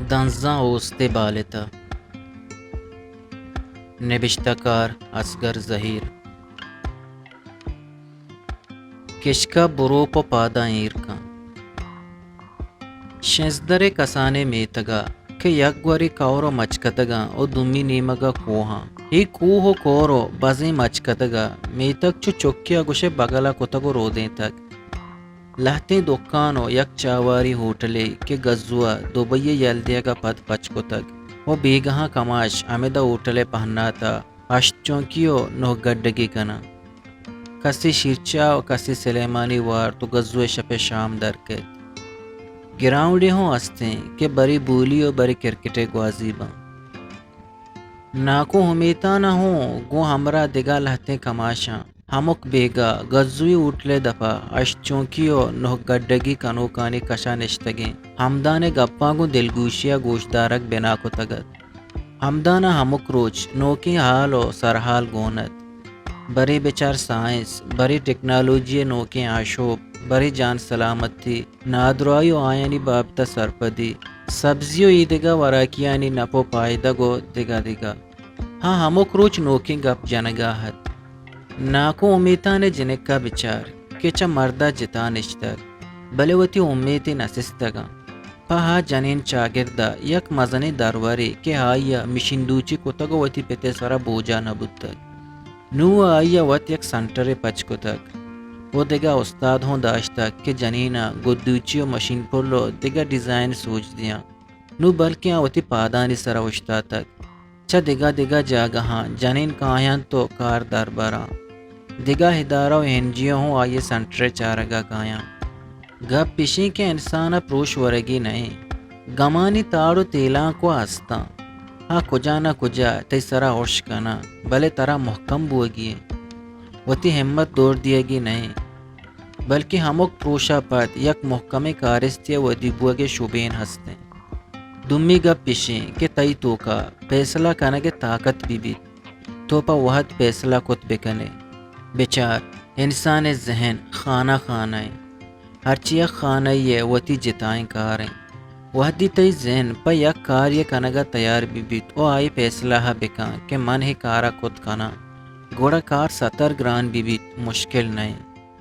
دنزاں اوستے بالتہ۔ نبشتہ کار: اصغر زہیر۔ کشک ءَ بروپ ءُ پاداں ایر کن۔ شنزدر ءِ کسانیں میتگ ءَ کہ یک گوری کئور ءُ مچکتگاں ءُ دومی نیمگ ءَ کوہاں۔ اے کوہ ءُ کئور ءُ بزیں مچکتگ ءَ میتگ چو چکے ءَ گوشئے بگل ءَ کتگ ءُ رودینتگ۔ لہتیں دکان ءُ یک چاواری ہوٹلے کہ گزو ءَ دبئی ءِ یل دیگ ءَ پد پچ کتگ ءُ بیگہاں کماش ہمدا ہوٹل ءِ پہنات ءَ ہشت چونکی ءُ نہ گڈگی کناں۔ کسے شیرچاہ ءُ کسے سلیمانی وارت ءُ گزو ءِ شپ ءِ شام در کیت۔ گراؤنڈے ہوں استیں کہ برے بولی ءُ برے کرکٹ ءِ گوازی باں۔ ناکو امیتان ءَ ہوں گوں ہمراہ دگہ لہتیں کماشاں ہمک بیگاہ گزوئی ہوٹل ءِ دپ ءَ ہشت چونکی ءُ نہ گڈگی کنوکانی کش ءَ نشتگیں ہمدان ءِ گپاں گوں دلگوشی ءَ گوشدارگ بنا کتگ ات۔ ہمدان ءَ ہمک روچ نوکیں ہال ءُ سرہال گون ات۔ برے بچار سائنس، برے ٹیکنالوجی ءِ نوکیں آشوب، برے جان سلامتی، نادراہی ءُ آیانی بابت ءَ سرپدی، سبزی ءُ ایدگہ وراکیانی نپ ءُ پائدگ ءُ دگہ دگہ۔ ہاں، ہمک روچ نوکیں گپ جنگ ءَ ات۔ ناکو امیتان ءِ جنک ءَ بچار کہ چہ مرد ءَ جتا نشتگ، بلے وتی امیتے نہ سستگ اَنت۔ پہ آ جنین چاگرد ءَ یک مزنیں درورے کہ آئی ءَ مشین دوچی کتگ ءُ وتی پت ءِ سر ءَ بوجا نہ بوتگ۔ نوں آئی ءَ وت یک سنٹرے پچ کتگ ءُ دگہ استاد ہوں داشتگ کہ جنین ءَ گدوچی ءُ مشین پل ءُ دگہ ڈیزائن سوج دیاں۔ نوں بلکیں آ وتی پادانی سر ءَ اوشتاتگ۔ چہ دگہ دگہ جاگہاں جنین کاینت ءُ کار دربراں۔ دگہ ادارہ ءُ این جی او ہوں آئی ءِ سنٹر ءِ چارگ ءَ کایاں۔ گپ ایشیں کہ انسان ءَ پروش ورگی نہ ایں۔ گمانی تاڑ ءُ تیلانک ءُ استاں۔ آ کجا نہ کجا تئی سر ءَ ارش کناں، بلے ترا مھکم بوگی ایں۔ وتی ہمت دور دیگی نہ ایں، بلکیں ہمک پروش ءَ پد یک مھکمیں کارستے ءِ ودی بوگ ءِ شبین ہست ایں۔ دومی گپ ایشیں کہ تئی توکا پیسلہ کنگ ءِ تاکت بہ بیت، تو پہ وھد پیسلہ کت بہ کن ئے۔ بچار، انسان ءِ ذہن خانہ خانہ ایں۔ ہرچی یک خانہ یے ءِ وتی جتائیں کار ایں۔ وھدی تئی ذہن پہ یک کارے کنگ ءَ تیار بہ بیت ءُ آئی پیسلہ ءَ بہ کن کہ من اے کار ءَ کت کناں، گڑا کار ستر گران بہ بیت، مشکل نہ ایں۔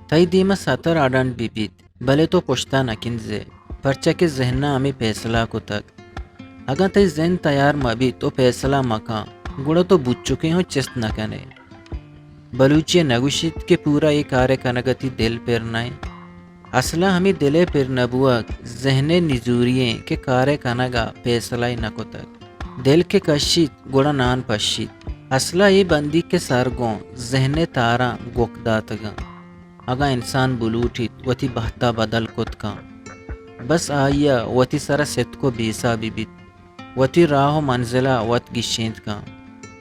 تئی دیم ءَ ستر اڈنڈ بہ بیت، بلے تو پشت ءَ نہ کنز ئے، پرچا کہ ذہن ءَ ہمے پیسلہ کتگ۔ اگاں تئی ذہن تیار مہ بیت ءُ پیسلہ مہ کن، گڑا تو بوچکے ہوں چست نہ کن ئے۔ بلوچی ءَ نہ گوشیت کہ پورا اے کار ءِ کنگ ءَ تئی دل پر نہ ایں۔ اسل ءَ ہمے دل ءِ پر نہ بوگ ذہن ءِ نزوری ایں کہ کار ءِ کنگ ءَ پیسلہ ئے نہ کتگ۔ دل کہ کشیت، گڑا نان پشیت۔ اسل ءَ اے بندیک ءِ سر گوں ذہن ءِ تاراں گوک داتگ اَنت۔ اگاں انسان بلوٹیت وتی بہت ءَ بدل کت کن، بس آئی ءَ وتی سر ءَ ستک ءُ بیسہ بہ بیت، وتی راہ ءُ منزل ءَ وت گیشینت کن۔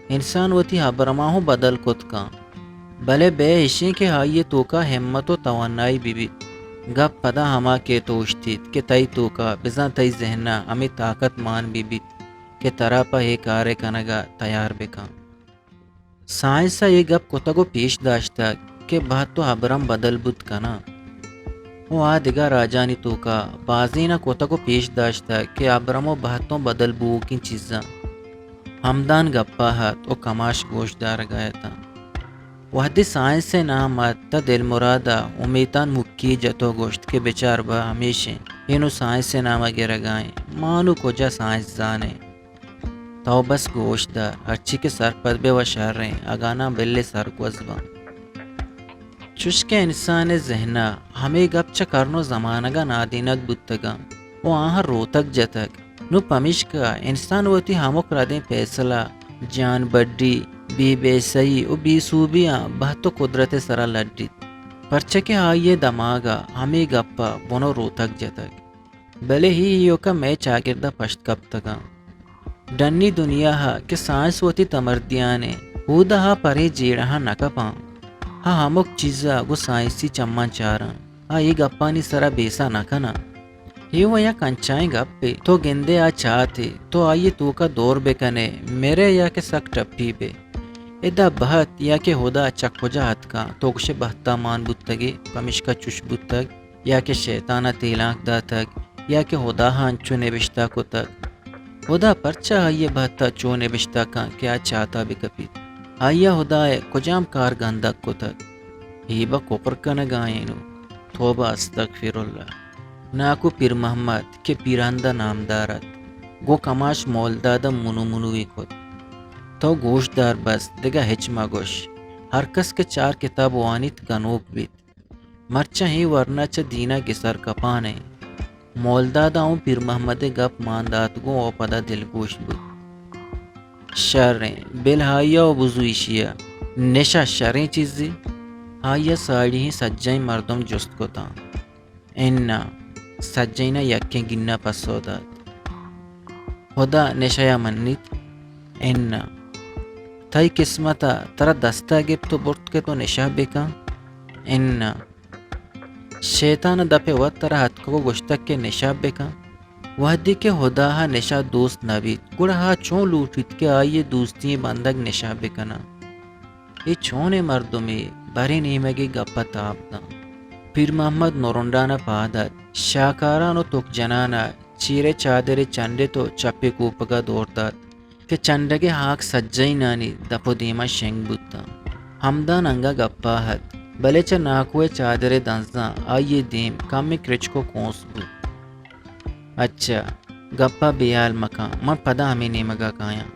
انسان وتی ہبرماں ہوں بدل کت کن، بلے بئے ایشیں کہ آئی ءِ توکا ہمت ءُ توانائی بہ بیت۔ گپ پدا ہما کیت ءُ اوشتیت کہ تئی توکا بزاں تئی ذہن ءَ ہمے تاکت مان بہ بیت کہ ترا پہ اے کار ءِ کنگ ءَ تیار بہ کن۔ سائنس ءَ اے گپ کتگ ءُ پیش داشتگ کہ بہت ءُ ہبرم بدل بوت کناں ءُ آ دگہ راجانی توکا بازین ءَ کتگ ءُ پیش داشتگ کہ ہبرم ءُ بہت اوں بدل بوؤکیں چیزاں۔ ہمدان گپ ءَ ات ءُ کماش گوش دارگ ءَ اتاں۔ وہدے سائنس ءِ نام ات تہ دلمراد ءَ امیتان مکی جت ءُ گوشت کہ بچار بہ ہمیش ایں، اے نوں سائنس ءِ نام ءَ گرگ ءَ ایں، ما نوں کجا سائنس زان ایں؟ تو بس گوش دار، ہرچی کہ سرپد بئے وَ شر ایں، اگاں ناں بلے سرگوز باں۔ چوش کہ انسان ءِ ذہن ءَ ہمے گپ چہ کرن ءُ زمانگ ءَ نادینگ بوتگ اَنت ءُ آہاں روتگ جتگ۔ نوں پمیشکا انسان وتی ہمک ردیں پیسلہ، جان بڈی، بے بے سہی ءُ بے سوبیاں بہت ءُ قدرت ءِ سرا لڈیت، پرچا کہ آئی ءِ دماگ ءَ ہمے گپ ءَ بن ءُ روتگ جتگ۔ بلے اے ایوک ءَ مئے چاگرد ءَ پشت کپتگ اَنت۔ ڈنی دنیا ءَ کہ سائنس وتی تمردیان ایں، اودا آ پرے جیڑہاں نہ کپاں۔ آ ہمک چیز ءَ گوں سائنسی چماں چاراں۔ آ اے گپانی سرا بیسہ نہ کناں۔ اے وَ یک انچائیں گپے، تو گندئے آ چاتے، تو آئی ءِ توکا دور بہ کن ئے، مرئے یا کہ سک ٹپی بئے۔ ادا بہت یا کہ ہدا چہ کجا اتکاں، تو گوشئے بہت ءَ مان بوتگ ئے، پمیشکا چوش بوتگ۔ یا کہ شیطان ءَ تیلانک داتگ، یا کہ ہدا ءَ انچو نبشتہ کتگ۔ ہدا پرچا آئی ءِ بہت ءَ چو نبشتہ کن کہ آ چات ءَ بہ کپیت؟ آئی ءَ ہدا ءِ کجام کار گندگ کتگ؟ ہیبہ کپر کنگ ءَ ایں نوں۔ توبہ استغفر اللہ۔ ناکو پیر محمد کہ پیرہند ءَ نامدار ات، گوں کماش مولداد ءَ منو منوے کت۔ تو گوش دار بس، دگہ ہچ مہ گوش۔ ہر کس کہ چار کتاب وانیت گنوک بیت۔ مرچاں اے ورنا چہ دین ءَ گسر کپان ایں۔ مولداد ءَ اوں پیر محمد ءِ گپ مان دات گوں او پدا دلگوش بوت۔ شریں، بل آئی ءَ و بزو ایشی ءَ۔ نشہ شریں چیزے؟ آئی ءَ ساڑی ئیں سجہیں مردم جست کتاں۔ اناں، سجہیناں یکیں گیناں پسو دات۔ ہدا نشہ ءَ منیت؟ اناں۔ تئی قسمت ءَ ترا دست ءَ گپت و برت کہ تو نشہ بکن؟ اناں۔ شیطان ءَ دپ ءَ وت ترا اتکگ و گوشتگ کہ نشہ بکن۔ وہدے کہ ہدا ءَ نشہ دوست نہ بیت، گڑا آ چون لوٹیت کہ آئی ءِ دوستی ئیں بندگ نشہ بکناں؟ اے چونیں مردمے؟ برے نیمگے گپ ءَ تاب داں۔ پیر محمد نورنڈان ءَ پاد ات، شاکاران و تک جنان ءَ چیرے چادرے چنڈت و چپے کوپگ ءَ دور دات کہ چنڈگ ءِ ہاک سجہینانی دپ و دیما شنگ بوتاں۔ ہمدان انگہ گپا ات، بلے چہ ناکو ءِ چادر ءِ دنزاں آئی ءِ دیم کمے کرچک و کونس بوت۔ اچھا، گپا بے ہیال مکن، من پدا ہمے نیمگا کایاں۔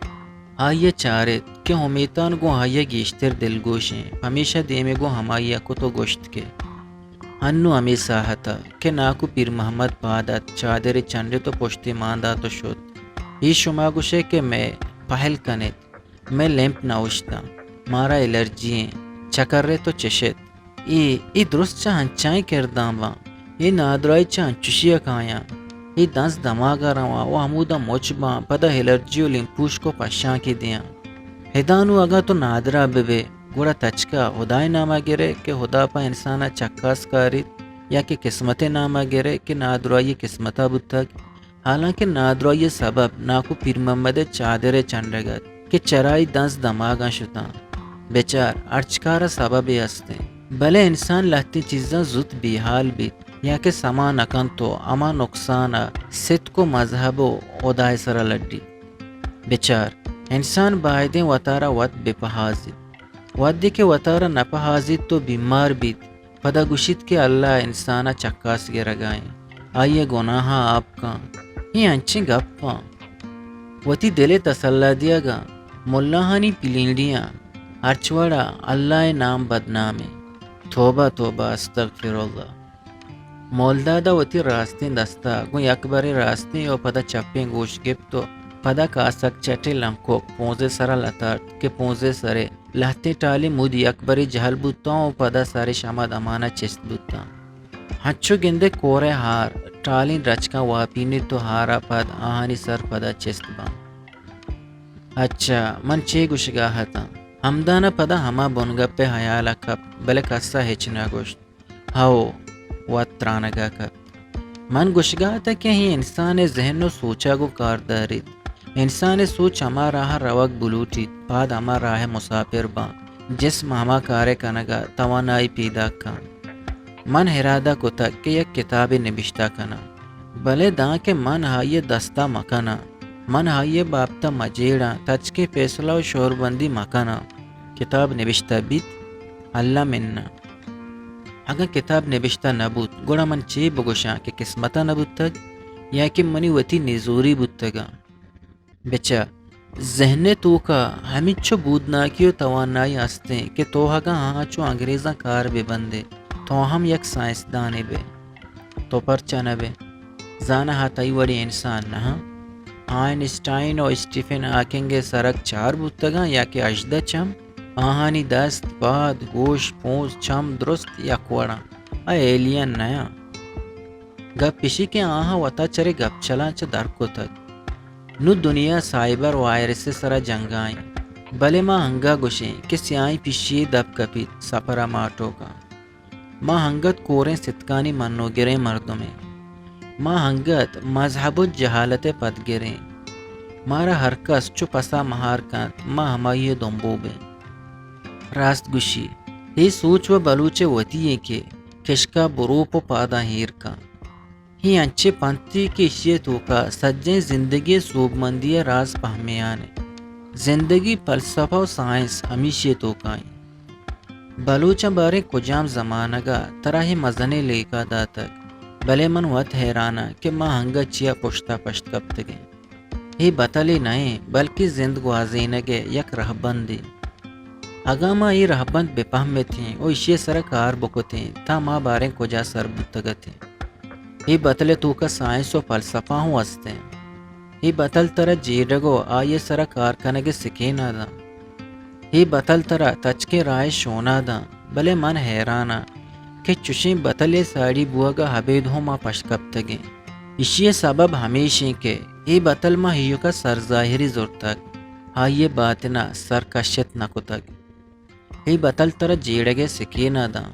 آئی ءَ چارت کہ امیتان گوں آئی ءَ گیشتر دلگوش ایں، پمیشا دیمے گوں ہمائی ءَ کت و گوشت کہ ہنوں ہمے ساہت ءَ کہ ناکو پیر محمد پاد ات، چادرے چنڈت و پشتے مان دات و شت۔ اے شما گوشئے کہ مئے پہل کنیت، مئے لیمپ نہ اوشتاں، مارا الرجی ایں، چکرت و چشت۔ اے، اے درست چہ انچائیں کرداں باں، اے نادراہی چہ انچشی ءَ کایاں، اے دنز دماگ ءَ رواں و ہمودا مچ باں، پدا الرجی و لیمپوشک و پشانکے دیاں۔ ہدا نوں اگاں تو نادراہ بہ بئے، گڑا تچکا ہدائے نام ءَ گرئے کہ ہدا پہ انسان ءَ چکاس کاریت یا کہ قسمت ءِ نام ءَ گرئے کہ نادراہی قسمت ءَ بوتگ۔ حالانکہ نادراہی ءِ سبب ناکو پیر محمد ءِ چادر ءِ چنڈگ ات کہ چرائی دنز دماگاں شتاں۔ بچار، ہرچ کار ءَ سببے است انت، بلے انسان لہتیں چیزاں زوت بے ہال بیت یا کہ سما نہ کنت و ہما نقصان ءَ ستک و مذہب و ہدائے سرا لڈیت۔ بچار، انسان بائدیں وتارا وت بہ پہازیت۔ وہدے کہ وتارا نہ پہازیت و بیمار بیت، پدا گوشیت کہ اللہ انسان ءَ چکاس گرگا ایں، آئی ءِ گناہاں آپ کن۔ اے انچیں گپاں۔ وتی دل ءِ تسلا دیگا، ملاہانی پلینڈیاں، ہرچ وڑا اللہ ءِ نام بدنام ایں۔ توبہ، توبہ، استغفر اللہ۔ مولداد ءَ وتی راستیں دست ءَ گوں یک برے راستیں و پدا چپیں گوش گپت و پدا کاسگ چٹے لنکک پونز ءِ سرا لتاڑت کہ پونز ءِ سرے لہتیں ٹالے مود یک برے جہل بوتاں و پدا سرش ہما دمان ءَ چست بوتاں۔ ہنچو گندئے کور ءِ ہار ٹالیں درچکاں واپینیت و ہار ءَ پد آہانی سر پدا چست باں۔ اچھا، من چے گوشگا اتاں؟ ہمدان ءَ پدا ہما بنگپ ءِ ہیال ءَ کپت، بلے کس ءَ ہچ نہ گوشت۔ ہئو، وت ترانگا کپت۔ من گوشگا اتاں کہ اے انسان ءِ ذہن و سوچا گوں کار داریت۔ انسان ءِ سوچ ہما راہ ءَ روگ بلوٹیت، پاد ہما راہ ءِ مساپر باں۔ جسم ہما کار ءِ کنگا توانائی پیداک کنت۔ من ارادہ کتگ کہ یک کتابے نبشتہ کناں، بلے داں کہ من آئی ءِ دستا مکناں، من آئی ءِ بابتا مجیڑاں، تچکیں پیسلہ و شوربندی مکناں۔ کتاب نبشتہ بیت، اللہ منا۔ اگاں کتاب نبشتہ نہ بوت، گڑا من چے بگوشاں کہ قسمت ءَ نہ بوتگ یا کہ منی وتی نزوری بوتگاں؟ بچار، ذہن ءِ توکا ہمینچو بودناکی و توانائی است انت کہ تو اگاں آہاں چو انگریزاں کار بہ بندے، تو ہم یک سائنسدانے بئے۔ تو پرچا نہ بئے؟ زاناں آ تئی وڑیں انسان نہ انت؟ آئنسٹائن و اسٹیفن ہاکنگ ءِ سرگ چار بوتگاں یا کہ ہژدہ چم؟ آہانی دست، پاد، گوش، پونز، چم درست یک وڑاں۔ آ ایلین نہ انت۔ گپ اشی کہ آہاں وتا چرے گپچلاں چہ در کتگ۔ نوں دنیا سائبر وائرس ءِ سرا جنگا انت۔ بلے ما انگا گوشیں کہ سیاہیں پشی دپ کپیت سپر ءَ ماٹوکاں۔ ما انگت کوریں ستکانی منوگریں مردمیں۔ ما انگت مذہب و جہالت ءِ پدگریں۔ مارا ہر کس چو پسا مہار کنت، ما ہمائی ءِ دمبو بیں۔ راست گوشی، اے سوچ و بلوچ ءِ وتی ایں کہ کشکا بروپ و پاداں ایر کن۔ اے انچیں پنتے کہ ایشی ءِ توکا سجہیں زندگی ءِ سوبمندی ءِ راز پہمیان انت۔ زندگی، فلسفہ ءُ سائنس ہمیشی ءِ توکا انت۔ بلوچاں باریں کجام زمانگ ءَ ترا اے مزنیں لیکہ داتگ، بلے من وت حیران آں کہ ما انگت چیا پشت ءَ پشت کپتگ ایں۔ اے بتلے نہ انت، بلکیں زند گوازینگ ءِ یک رہبندے۔ اگاں ما اے رہبند بہ پہمتیں ءُ ایشی ءِ سرا کار بکتیں، تاں ما باریں کجا سر بوتگ اتیں۔ اے بتل ءِ توکا سائنس ءُ فلسفہ ہوں است انت۔ اے بتل ترا جیڑگ ءُ آئی ءِ سرا کار کنگ ءِ سکین ءَ داں۔ اے بتل ترا تچکیں راہ ءِ شونا داں، بلے من حیران آں کہ چشیں بتلے ساڑی بوگ ءَ ابید ہوں ما پشت کپتگ ایں۔ ایشی ءِ سبب ہمیش انت کہ اے بتل ما ایوک ءَ سرزاہری زرتگ، آئی ءِ باتن ءَ سر کشت نہ کتگ۔ اے بتل ترا جیڑگ ءِ سکین ءَ داں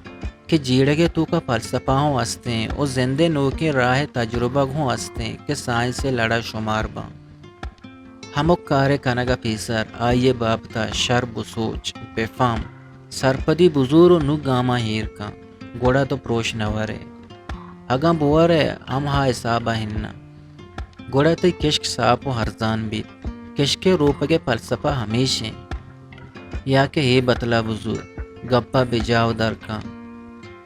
کہ جیڑگ ءِ توکا فلسفہ ہوں است انت ءُ زند ءِ نوکیں راہ ءِ تجربگ ہوں است انت کہ سائنس ءِ لڑ ءَ شمار باں۔ ہمک کارے کنگ ءَ پیسر آئی ءِ بابت ءَ شر بسوچ، بفہم، سرپدی بزور ءُ نوں گاماں ایر کن، گڑا تو پروش نہ ورئے۔ اگاں بورئے، ہم ہا حساب ءَ اناں۔ گڑا تئی کشک ساپ ءُ ارزان بیت۔ کشک ءِ روپگ ءِ فلسفہ ہمیش انت، یا کہ اے بتل ءَ بزور، گپ ءَ بجا ءُ در کن۔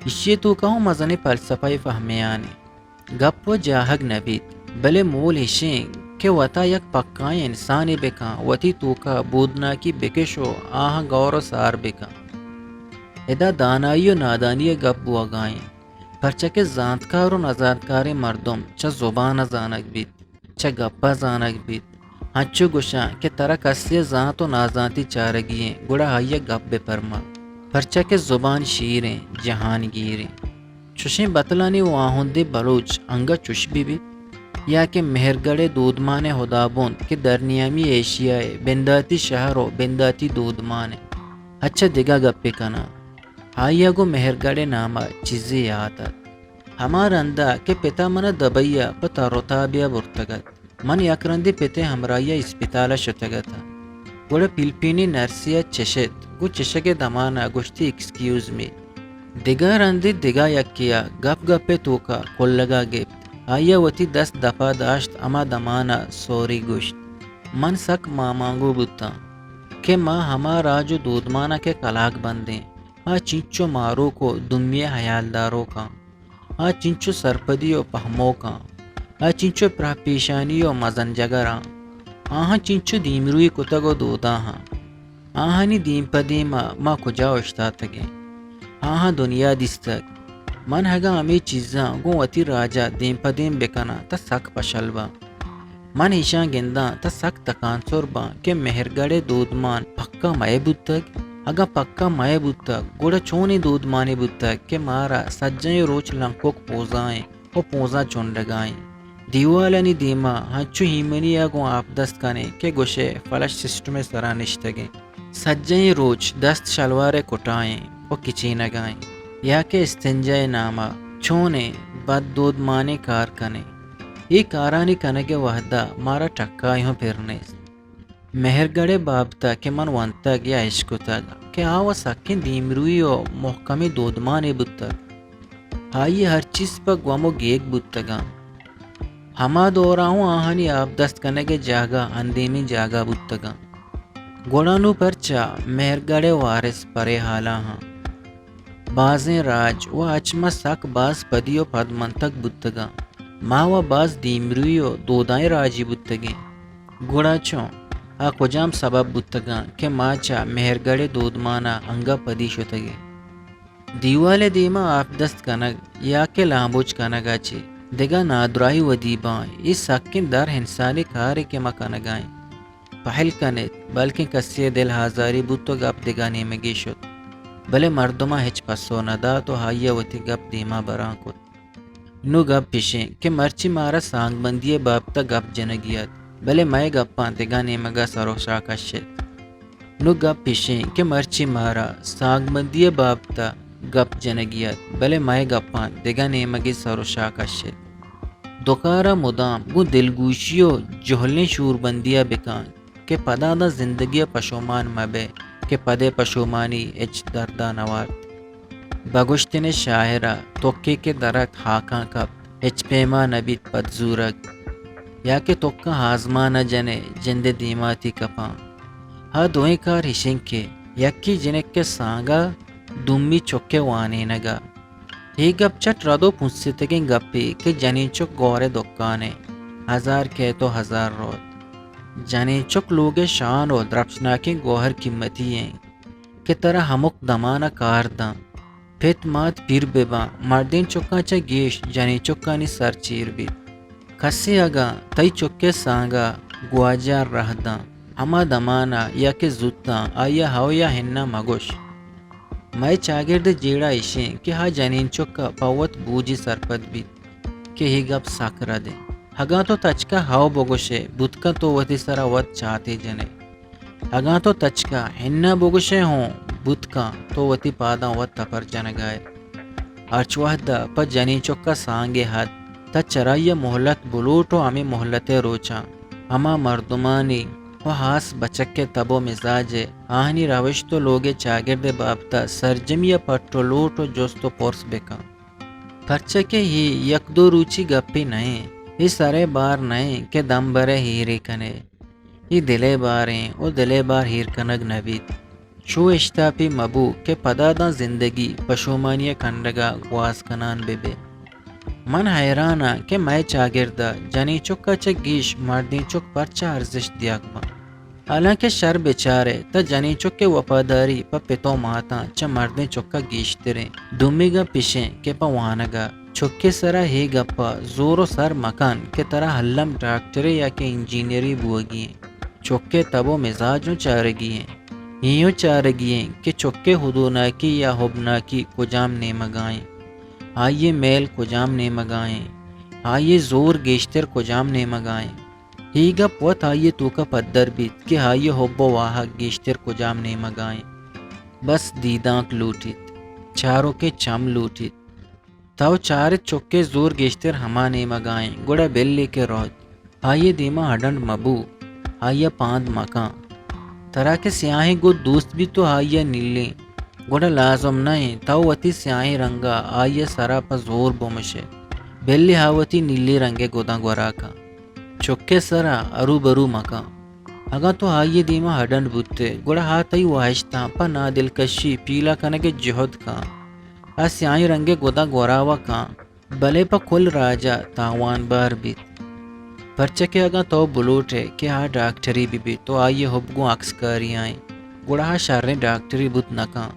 ایشی ءِ توکا ہوں مزنیں فلسفہ ءِ پہمیان انت۔ گپ ءُ جاہگ نہ بیت، بلے مول ایش انت کہ وت ءَ یک پکائیں انسانے بکن، وتی توکا بودناکی بکش ءُ آہاں گور ءُ سار بکن۔ ادا دانائی ءُ نادانی ءِ گپ بوگ ءَ انت، پرچا کہ زانتکار ءُ نزانتکاریں مردم چہ زبان ءَ زانگ بیت، چہ گپ ءَ زانگ بیت۔ انچو گوشاں کہ ترا کسے ءِ زانت ءُ نازانتی چارگی انت، گڑا آئی ءَ گپ بہ پرما، پرچا کہ زبان شیر انت، جہان گیر انت۔ چشیں بتلانی واہندیں بلوچ انگت چش بہ بیت، یا کہ مہرگڑھ ءِ دودمان ءِ ہدابند کہ درنیامی ایشیا ءِ بنداتی شہر ءُ بنداتی دودمان انت، اچ ءَ دگہ گپے کناں۔ آئی ءَ گوں مہرگڑھ ءِ نام ءَ چیزے یات ات۔ ہما رند ءَ کہ پت ءَ من ءَ دبئی ءَ پہ تر ءُ تابے ءَ برتگ ات، من یک رندے پت ءِ ہمراہی ءَ اسپتال ءَ شتگ اتاں۔ گڑا پیلپینی نرسے ءَ چشت، گوں چشگ ءِ دمان ءَ گوشتی، ایکسکیوز می۔ دگہ رندے دگہ یکے ءَ گپ گپ ءِ توک ءَ کلگ ءَ گپت۔ آئی ءَ وتی دست دپ ءَ داشت، ہما دمان ءَ سوری گوشت۔ من سک مامانگو بوتاں کہ ما ہما راج ءُ دودمان ءَ کہ کلاگ بندیں، آ چینچو ماروک ءُ دومی ءِ ہیالداروکاں۔ آ چنچو سرپدی ءُ پہموکاں، آ چنچو پراہ پیشانی ءُ مزن جگر آں، آہاں چنچو دیمروئی کتگ ءُ دوداہاں۔ آہانی دیم پہ دیم ءَ ما کجا اوشتاتگیں؟ آہاں دنیا دیستگ۔ من اگاں ہمے چیزاں گوں وتی راج ءَ دیم پہ دیم بکناں، تہ سک پشل باں۔ من ایشاں گنداں تہ سک تکانسر باں کہ مہرگڑھ ءِ دودمان پکا مئے بوتگ؟ اگاں پکا مئے بوتگ، گڑا چونیں دودمانے بوتگ کہ مارا سجہیں روچ لنکک پوزائیں ءُ پوزاں چنڈگائیں؟ دیوالانی دیما ہنچو ایمنی ءَ گوں آپ دست کنیں کہ گوشئے فلش سسٹم ءِ سرا نشتگیں۔ سجہیں روچ دست شلوار ءِ کٹائیں ءُ کچینگائیں، یا کہ استنجا ءِ ناما چونیں بد دودمانیں کار کنیں۔ اے کارانی کنگ ءِ وہدا مارا ٹکائے ہوں پر نیست۔ مہرگڑھ ءِ بابت ءَ کہ من ونتگ یا اشکتگ کہ آ وَ سکیں دیمروئی ءُ مہکمیں دودمانے بوتگ۔ آئی ءِ ہر چیز پہ گوم ءُ گیگ بوتگاں۔ ہما دور ءَ ہوں آہانی آپ دست کنگ ءِ جاگہ اندیمیں جاگہ بوتگاں۔ گڑا نوں پرچا مہرگڑھ ءِ وارث پرے حالا آں؟ بازیں راج ءُ اچ ما سک باز پدی ءُ پدمنتگ بوتگاں۔ ما وَ باز دیمروئی ءُ دودائیں راجے بوتگیں۔ گڑا چوں؟ آ کجام سبب بوتگاں کہ ما چہ مہرگڑھ ءِ دودمان ءَ انگہ پدی شتگیں؟ دیوال ءِ دیما آپ دست کنگ یا کہ لامبوچ کنگ ءَ چہ دگہ نادراہی ودی باں، اے سکیں در انسانی کارے کہ ما کنگ ءَ ایں۔ پہل کن ات، بلکیں کسے ءِ دل آزاری بوت ءُ گپ دگہ نیمگے شت، بلے مردماں ہچ پسو نہ دات ءُ آئی ءَ وتی گپ دیما براں کت۔ نوں گپ ایش اِنت کہ مرچی مارا سانگبندی ءِ بابت ءَ گپ جنگی ات، بلے مئے گپاں دگہ نیمگ ءَ سر ءُ شاہ کشت۔ نوں گپ ایش اِنت کہ مرچی مارا سانگبندی ءِ بابت ءَ گپ جنگی ات، بلے مئے گپاں دگہ نیمگے سر ءُ شاہ کشت۔ دو کار ءَ مدام گوں دلگوشی ءُ جہلیں شوربندی ءَ بکن کہ پدا داں زندگی ءَ پشومان مہ بئے کہ پد ءِ پشومانی ہچ درد ءَ نہ وارت۔ بگوشتن ءِ شاعر ءَ توکے کہ درک ہاکاں کپت، ہچ پیما نہ بیت پد زورگ، یا کہ تکاں آزمان ءَ جن ئے جند ءِ دیما تئی کپاں۔ ہا دوئیں کار ہشیں کہ یکے جنک ءِ سانگ ءَ، دومی چک ءِ وانینگ ءَ۔ اے گپ چٹ رد ءُ پونستگیں گپے کہ جنین چک گور ءِ دکان ءَ، ہزار کئیت ءُ ہزار روت۔ جنین چک لوگ ءِ شان ءُ درپشناکیں گوہر قیمتی ایں کہ ترا ہمک دمان ءَ کار داں۔ پت مات پیر بہ باں، مردین چکاں چہ گیش جنین چکانی سر چیر بیت۔ کسے اگاں تئی چک ءِ سانگ ءَ گواجار راہ داں، ہما دمان ءَ یا کہ زوتاں آئی ءَ ہو یا ہنا مگوش۔ مئے چاگرد ءِ جیڑہ ایشیں کہ ہا جنین چک ءَ پہ وت بوجی سرپد بیت کہ اے گپ سک رد انت۔ اگاں تو تچک ءَ ہو بگوش ئے، بوت کنت تو وتی سرا وت چاتے جن ئے۔ اگاں تو تچک ءَ ہنا بگوش ئے ہوں، بوت کنت تو وتی پاداں وت تپر جنگ ءَ ئے۔ ہرچ وہد ءَ پہ جنین چک ءَ سانگے ہت، تہ چرائی ءَ مہلت بلوٹ ءُ ہمے مہلت ءِ روچاں ہما مردمانی ءُ ہاس بچک ءِ تب ءُ مزاج ءِ، آہانی روشت ءُ لوگ ءِ چاگرد ءِ بابت ءَ سرجمی ءَ پٹ ءُ لوٹ ءُ جست ءُ پرس بکن۔ پرچا کہ اے یک دو روچی گپے نہ انت، اے سر ءِ بار نہ انت کہ دم بر ئے ایرے کن ئے۔ اے دل ءِ بار انت ءُ دل ءِ بار ایر کنگ نہ بیت۔ چو اشتاپی مہ بو کہ پدا داں زندگی پشومانی ءِ کنڈگ ءَ گواز کنان بہ بئے۔ من حیران آں کہ مئے چاگرد ءَ جنین چک ءَ چہ گیش مردین چک پرچا ارزشت دیگ بنت۔ حالانکہ شر بچار ئے، تہ جنین چک ءِ وپاداری پہ پت ءُ ماتاں چہ مردین چک ءَ گیشتر انت۔ دومی گپ ایش انت کہ پہ وانگ ءَ چک ءِ سرا اے گپ ءَ زور ءُ سر مکن کہ ترا الم ڈاکٹرے یا کہ انجینئرے بوگی انت۔ چک ءِ تب ءُ مزاج اوں چارگی انت۔ اے اوں چارگی انت کہ چک ءِ ہدوناکی یا ہبناکی کجام نیمگ ءَ انت۔ آئی ءِ میل کجام نیمگ ءَ انت۔ آئی ءِ زور گیشتر کجام نیمگ ءَ انت۔ اے گپ وت آئی ءِ توک ءَ پدر بیت کہ آئی ءِ ہب ءُ واہگ گیشتر کجام نیمگ ءَ انت۔ بس دیدانک لوٹیت، چاروکیں چم لوٹیت۔ تو چارت چک ءِ زور گیشتر ہما نیمگ ءَ انت، گڑا بل ئے کہ روت۔ آئی ءِ دیما ہڈنڈ مہ بو، آئی ءَ پاند مکن۔ ترا کہ سیاہیں گد دوست بیت ءُ آئی ءَ نیلیں، گڑا لازم نہ انت تو وتی سیاہیں رنگ ءَ آئی ءِ سرا پہ زور بمش ئے۔ بل ئے آ وتی نیلی رنگ ءِ گداں گورا کن۔ چک ءِ سرا ہرو برو مکن۔ اگاں تو آئی ءِ دیما ہڈنڈ بوت ئے، گڑا آ تئی واہشتاں پہ نادلکشی پیلہ کنگ ءِ جہد کن۔ آ سیاہیں رنگ ءِ گداں گورا وَ کن، بلے پہ کل راج ءَ تاوان بار بیت۔ پرچا کہ اگاں تو بلوٹ ئے کہ آ ڈاکٹرے بہ بیت ءُ آئی ءِ ہب گوں اکسکاری ءَ انت، گڑا آ شریں ڈاکٹرے بوت نہ کن،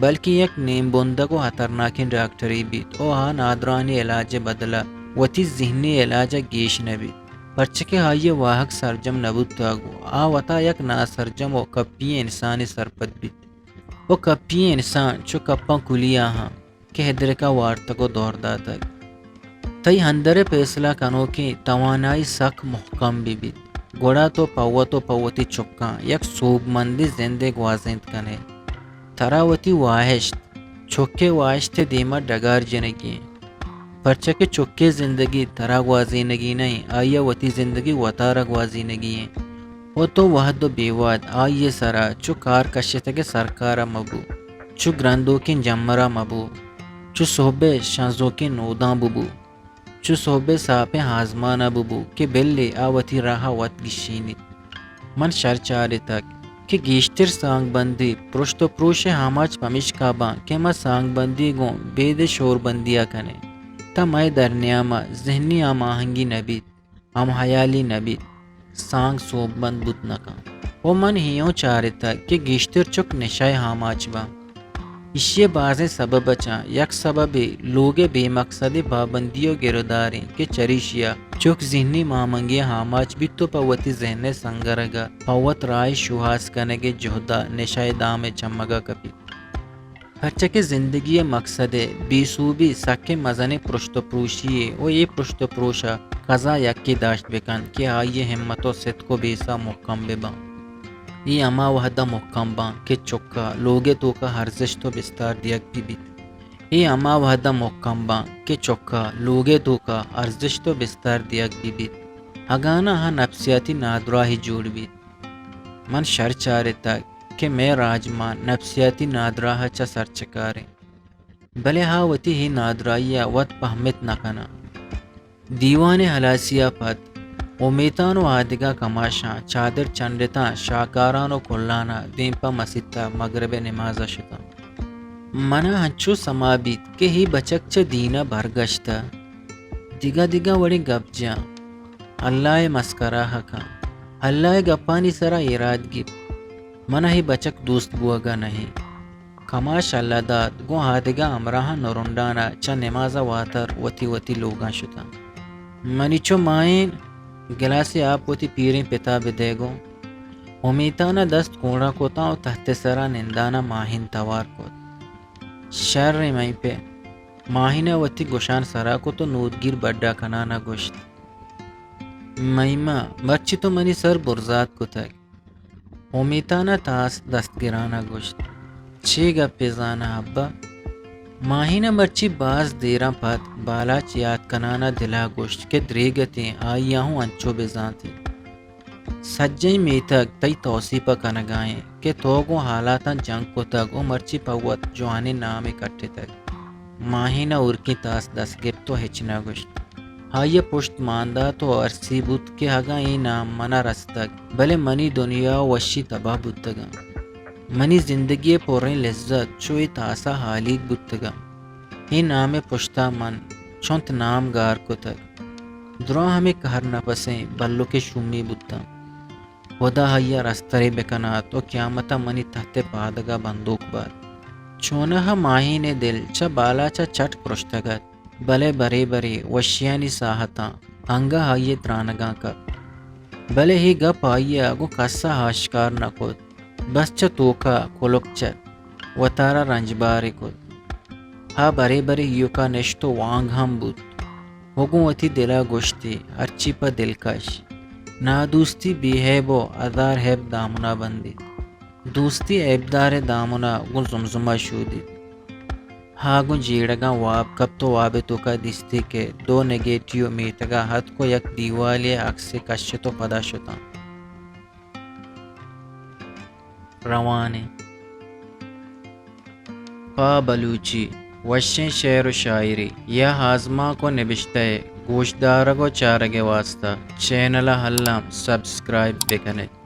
بلکیں یک نیم بندگ ءُ ہترناکیں ڈاکٹرے بیت ءُ آ نادراہیں علاج ءِ بدل ءَ وتی ذہنی علاج ءَ گیش نہ بیت، پرچا کہ آئی ءِ واہگ سرجم نہ بوتگ ءُ آ وتا یک ناسرجم ءُ کپی ئیں انسانے سرپد بیت ءُ کپی ئیں انسان چو کپاں کلی آہاں کہ ہدرکا وارتگ ءُ دور داتگ۔ تئی اندر ءِ پیسلہ کنوکیں توانائی سک مہکم بہ بیت، گڑا تو پہ وت ءُ پہ وتی چکاں یک سوبمندیں زندے گوازینت کن ئے۔ ترا وتی واہشت، چک ءِ واہشت ءِ دیما ڈگار جنگی انت، پرچا کہ چک ءِ زندگی ترا گوازینگی نہ انت، آئی ءَ وتی زندگی وتارا گوازینگی انت۔ ءُ تو وہد ءُ بے وہد آئی ءِ سرا چو کار کشتگ ءِ سرکار ءَ مہ بو، چو گرندوکیں جمر ءَ مہ بو، چو سہب ءِ شنزوکیں نوداں بہ بو، چو سہب ءِ ساپیں آزمان ءَ بہ بو کہ بل ئے آ وتی راہ ءَ وت گیشینیت۔ من شر چارتگ کہ گیشتر سانگ بندی پرشت ءُ پروش ءِ آماچ پمیشکا باں کہ ما سانگ بندی گوں بید ءِ شور بندی ءَ کن ایں، تہ مئے درنیام ءَ ذہنی ہم آہنگی نہ بیت۔ ہم ہیالی نہ بیت، سانگ سوبمند بوت نہ کنت۔ ءُ من اے اوں چارتگ کہ گیشتر چک نشہ ءِ آماچ باں۔ ایشی ءِ بازیں سبب ءَ چہ یک سببے لوگ ءِ بے مقصدیں پابندی ءُ گرودار اِنت کہ چریشی ءَ چک ذہنی مامنگے ءِ آماچ بیت ءُ پہ وتی ذہن ءِ سنگرگ ءَ پہ وت راہ ءِ شوہاز کنگ ءِ جہد ءَ نشہ ءِ دام ءِ چمگ ءَ کپیت۔ پرچا کہ زندگی ءِ مقصد ءِ بے سوبی سکیں مزنیں پرشت ءُ پروشی یے ءُ اے پرشت ءُ پروش ءَ کزا یکے داشت بہ کنت کہ آئی ءِ ہمت ءُ ستک ءُ بیسہ مھکم بہ بنت۔ اے ہما وھد ءَ مھکم بنت کہ چک ءَ لوگ ءِ توک ءَ ارزشت ءُ بستار دیگ بہ بیت۔ اے ہما وھد ءَ مھکم بنت کہ چک ءَ لوگ ءِ توک ءَ ارزشت ءُ بستار دیگ بہ بیت۔ اگاں نہ، آ نپسیاتی نادراہے جوڑ بیت۔ من شر چارتگ کہ مئے راجمان نپسیاتی نادراہ ءَ چہ سرچکار اِنت، بلے آ وتی اے نادراہی ءَ وت پہمت نہ کناں۔ دیوان ءِ ہلاسی ءَ پد اومیتان ءُ آدگہ کماشاں چادر چنڈتاں، شاکاران ءُ کلان ءَ دیم پہ مسیت ءَ مگرب ءِ نماز ءَ شتاں۔ من ءَ انچو سما بیت کہ اے بچک چہ دین ءَ برگشتہ، دگہ دگہ وڑیں گپ جاں، اللہ ءِ مسکرا ءَ کاں، اللہ ءِ گپانی سرا ایراد گیپت۔ من ءَ اے بچک دوست بوگ ءَ نہ اِنت۔ کماش اللہ داد گوں آدگہ ہمراہاں نرنڈان ءَ چہ نماز ءَ واتر وتی وتی لوگاں شتاں۔ منی چو ماہین گلاسے آپ وتی پیریں پت ءَ بدئے گوں۔ امیتان ءَ دست کوڑا کتاں ءُ تحت ءِ سرا نندان ءَ ماہین توار کت۔ شر ایں مئیں پہ۔ ماہین ءَ وتی گشان سرا کت ءُ نودگیر بڈا کنان ءَ گوشت، مئیں ماں، مرچی تو منی سر برزات کتگ۔ امیتان ءَ تاس دست گران ءَ گوشت، چے گپے زاناں ابا؟ ماہین ءَ مرچی باز دیراں پد بالاچ یات کنان ءَ دل ءَ گوشت کہ دریگتیں، آئی ءَ ہوں انچو بزانت۔ سجہیں میتگ تئی توسیپ ءَ کنگ ءَ ایں کہ تو گوں حالاتاں جنگ کتگ ءُ مرچی پہ وت جوانیں نامے کٹتگ۔ ماہین ءَ ہورکیں تاس دست گپت ءُ ہچ نہ گوشت۔ آئی ءَ پشت مان دات ءُ ارسی بوت کہ اگاں اے نام من ءَ رستگ، بلے منی دنیا ءُ وشی تباہ بوتگ اَنت۔ منی زندگی ءِ پریں لذت چو اے تاس ءَ ہالیگ بوتگ اَنت۔ اے نام ءِ پشت ءَ من چنت نام گار کتگ۔ دراہ ہمے کہر نپسیں بلکیں شومے بوتاں۔ ہدا آئی ءَ رسترے بکنات ءُ قیامت ءَ منی تحت ءِ پادگ ءَ بندوک بات۔ چوناہا ماہین ءِ دل چہ بالاچ ءَ چٹ پرشتگ اَت، بلے برے برے وشیانی ساہتاں انگہ آئی ءِ ترانگاں کپت۔ بلے اے گپ آئی ءَ گوں کس ءَ آشکار نہ کت، بس چہ توک ءَ کلک چت، وتارا رنجبارے کت۔ آ برے برے ایوک ءَ نشت ءُ وانگ ہم بوت ءُ گوں وتی دل ءَ گوشتی، ہرچی پہ دلکش۔ نادوستی بے ہیب ءُ ہزار ہیب دامن ءَ بندیت۔ دوستی ہیبدار ءِ دامن ءَ گوں زمزم ءَ شودیت۔ آ گوں جیڑگاں واب کپت ءُ واب ءِ توک ءَ دیستی کہ دو نگیٹیو میتگ ءَ اتک ءُ یک دیوالے ءِ عکسے کشت ءُ پدا شتاں۔ روان ایں۔ پہ بلوچی وشیں شعر ءُ شاعری یا آزمانک ءُ نبشتہ ءِ گوشدارگ ءُ چارگ ءِ واستہ چینل ءَ الم سبسکرائب بہ کن ات۔